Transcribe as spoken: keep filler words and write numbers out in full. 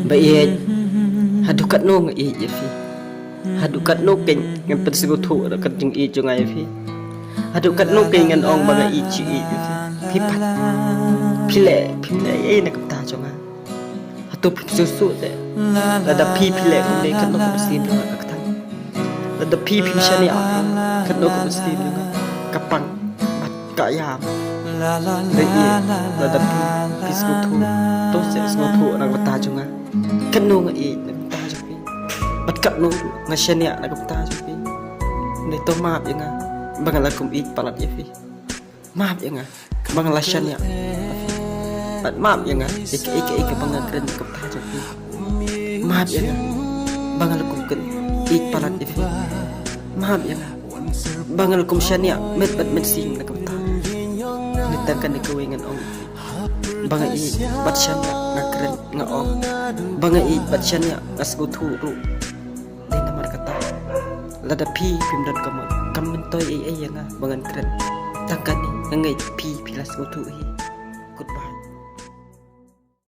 Ba ïeit, haduh katno nga ïeit ïa phi? Haduh katno kein ngan pynsngewthuh da ka jingïeit jong nga ïa phi? Haduh katno kein ngan ong ba nga ïeit shi ïeit ïa phi? Phi pat, phi leh, phi leh ei na ka bynta jong nga? Hato phi sngewthuh te? Lada phi, phi leh kumne, katno ka mynsiem jong nga ka ktang. Lada phi, phim shaniah, katno ka mynsiem jong nga ka pang bad ka ïam. Ba ïeit, lada phi, phi sngewthuh, to sngewthuh na ka bynta jong nga. Katno nga ïeit na ka bynta jong phi, bad katno nga shaniah na ka bynta jong phi. Hynrei to map ïa nga ba nga la kum ïeit palat ïa phi. Map ïa nga ba nga la shaniah, bad map ïa nga ïa kaei kaei kaba nga kren na ka bynta jong phi. Map ïa nga ba nga la kum ïeit palat ïa phi. Map ïa nga ba nga la kum shaniah met bad mynsiem na ka bynta. Hynrei tang kane kawei ngan ong, ba nga ïeit bad shaniah, nga kren, nga ong ba nga ïeit bad shaniah, nga sngewthuh ruh. Dei namar kata, lada phi, phim don ka mon, kam myntoi ei ei ïa nga ba ngan kren. Tang kane nga ngeit phi, phi la sngewthuh hi.